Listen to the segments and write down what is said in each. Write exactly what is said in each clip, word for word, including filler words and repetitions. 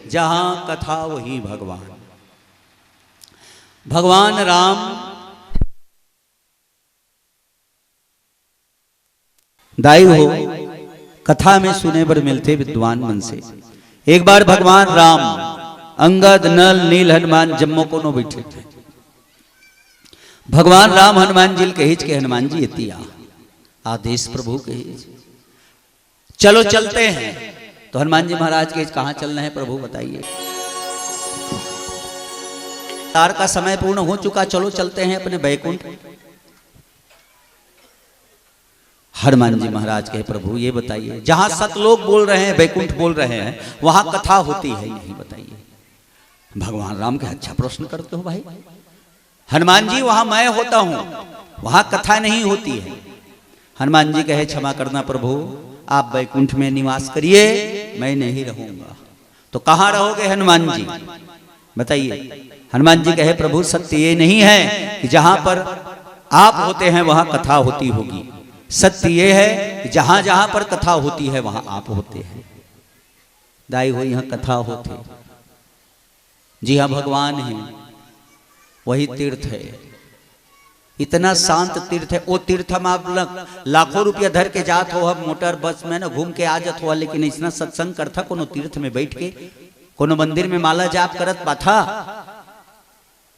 जहां कथा वहीं भगवान। भगवान राम दाई हो, कथा में सुने बर मिलथे विद्वान मन से। एक बार भगवान राम, अंगद, नल, नील, हनुमान जम्मो कोनो बैठे थे। भगवान राम हनुमान जी ल कहिच के, "हनुमान जी, एती आ।" आदेश प्रभु कहिच, "चलो चलते हैं।" तो हनुमान जी महाराज कहिच, "कहाँ चलना है प्रभु, बताइए।" "तार का समय पूर्ण हो चुका, चलो चलते हैं अपने बैकुंठ।" हनुमान जी महाराज कहे, "प्रभु, ये बताइए, जहां सतलोक बोल रहे हैं, बैकुंठ बोल रहे हैं, वहां कथा होती है नहीं, बताइए।" भगवान राम के, "अच्छा प्रश्न करते हो भाई।" "हनुमान जी, वहां मैं होता हूं, वहां कथा नहीं होती है।" हनुमान जी कहे, "क्षमा करना प्रभु, आप बैकुंठ में निवास करिए, मैं नहीं रहूंगा।" "तो कहाँ रहोगे हनुमान जी, बताइए?" हनुमान जी कहे, "प्रभु, सत्य ये नहीं है कि जहां पर आप होते हैं वहां कथा होती होगी। सत्य ये है कि जहां जहां पर कथा होती है वहां आप होते हैं।" दाई हो, यहां कथा होते, जी हाँ, भगवान है, वही तीर्थ है। इतना शांत तीर्थ है, वो तीर्थ में आप ल-, लाखों रुपया धर के जात हो, हम मोटर बस में ना घूम के आ जात हो, लेकिन इसना सत्संग करथा कोनो तीर्थ में बैठ के, कोनो मंदिर में माला जाप करत पाथा,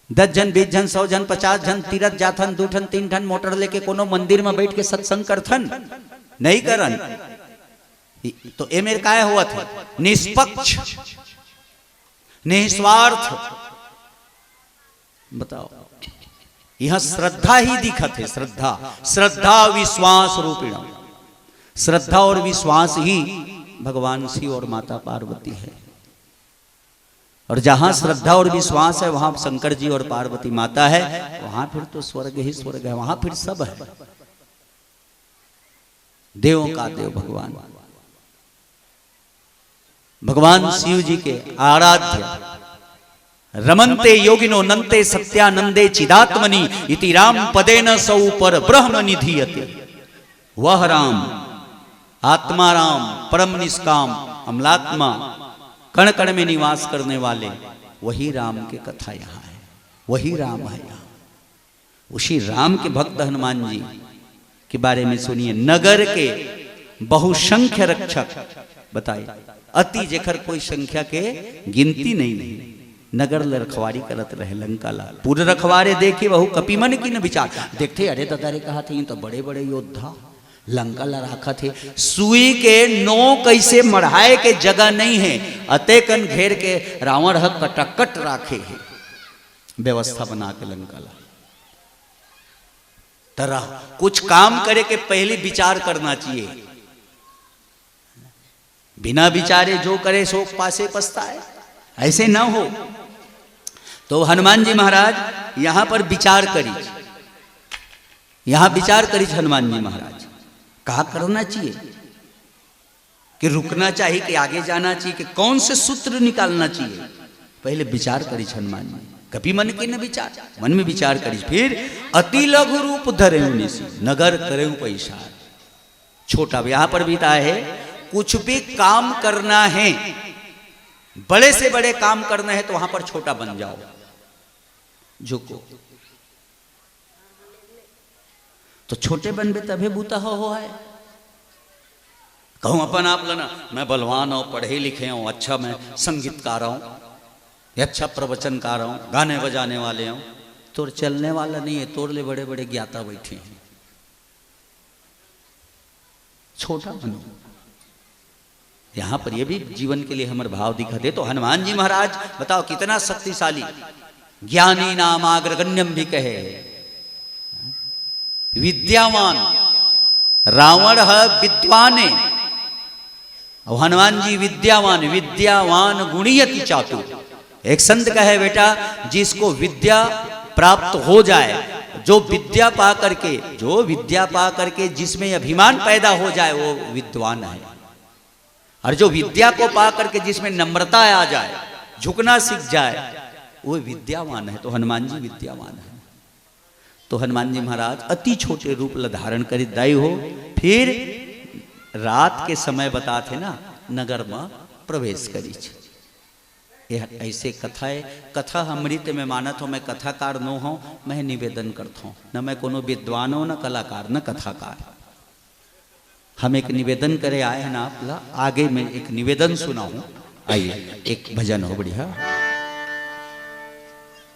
दस झन, बीस झन, सौ झन, पचास झन तीरथ जाथन, दू ठन, तीन ठन मोटर लेके कोनो मंदिर में बैठ के सत्संग करथन, नहीं करन। तो ए मेर काय होवत हे? निष्पक्ष, निस्वार्थ। बताओ, यहां श्रद्धा ही दिखत हे, श्रद्धा, श्रद्धा विश्वास रूपिणम। श्रद्धा और विश्वास ही भगवान शिव और माता पार्वती है। और जहां श्रद्धा और विश्वास है, वहां शंकर जी और पार्वती माता है, वहां फिर तो स्वर्ग ही स्वर्ग है, वहां फिर सब है। देवों का देव भगवान, भगवान शिव जी के आराध्य। रमन्ते योगिनो नन्ते सत्यानंदे चिदात्मनि, इति राम पदेन सौ पर ब्रह्म निधीयते। वह राम, आत्मा राम, परम निष्काम, अमलात्मा, कण कण में निवास करने वाले, वही राम की कथा यहाँ है, वही राम है यहाँ। उसी राम के भक्त हनुमान जी के बारे में सुनिए, नगर के बहुसंख्य रक्षक बताए, अति जेकर कोई संख्या के गिनती नहीं, नहीं। नगर ल रखवारी करत रहे, लंका ला। पुर रखवारे देखे वहु कपि मन कीन विचार। देखते, अरे दादा रे, कहा थे, ये तो बड़े बड़े योद्धा लंका ला राखत हे। सुई के नोक कइसे मढ़ाए के जगह नहीं है, अतेकन घेर के रावण ह कटाकट राखे हे, व्यवस्था बना के लंका ला। तरह कुछ काम करे के पहले विचार करना चाहिए। बिना विचारे जो करे सो पासे पछताए, ऐसे न हो। तो हनुमान जी महाराज यहां पर विचार करी, यहां विचार करी हनुमान जी महाराज, का करना चाहिए, कि रुकना चाहिए, कि आगे जाना चाहिए, कि कौन से सूत्र निकालना चाहिए, पहले विचार करी हनुमान जी। कपि मन कीन विचार, मन में विचार करी, फिर अति लघु रूप धरे निसि, नगर करे पैसार। छोटा, यहां पर भी कहा है, कुछ भी काम करना है, बड़े से बड़े काम करना है तो वहां पर छोटा बन जाओ, झुको। तो छोटे बनबे तभे बूता हो, हो है। कहूं अपन आप ला ना, मैं बलवान हूं, पढ़े लिखे हूं, अच्छा मैं संगीतकार हूं, ये अच्छा प्रवचनकार हूं, गाने बजाने वाले हूं, तोर चलने वाला नहीं है, तोर ले बड़े बड़े ज्ञाता बैठे हैं। छोटा बनो। यहां पर यह भी जीवन के लिए हमर भाव दिखा दे। तो हनुमान जी महाराज बताओ कितना शक्तिशाली, ज्ञानी नाम अग्रगण्यम भी कहे, विद्यावान। रावण है विद्वाने, और हनुमान जी विद्यावान, विद्यावान गुणी अति चातुर। एक संत कहे, बेटा, जिसको विद्या प्राप्त हो जाए, जो विद्या पा करके, जो विद्या पा करके जिसमें अभिमान पैदा हो जाए, वो विद्वान है। और जो विद्या को पा करके जिसमें नम्रता आ जाए, झुकना सीख जाए, वो विद्यावान है। तो हनुमान जी विद्यावान है। तो हनुमान जी महाराज अति छोटे रूप ल धारण करी दाई हो, फिर रात के समय बताथे ना, नगर में प्रवेश करी। ये ऐसे कथा है। कथा ह अमृत में मानत हो, मैं कथाकार नो हूँ, मैं निवेदन करता हूँ, न मैं कोनो विद्वान हूँ, न कलाकार, न कथाकार। हम एक निवेदन करे आए हैं ना आप ला, आगे मैं एक निवेदन सुनाऊं। आइए, एक भजन हो बढ़िया।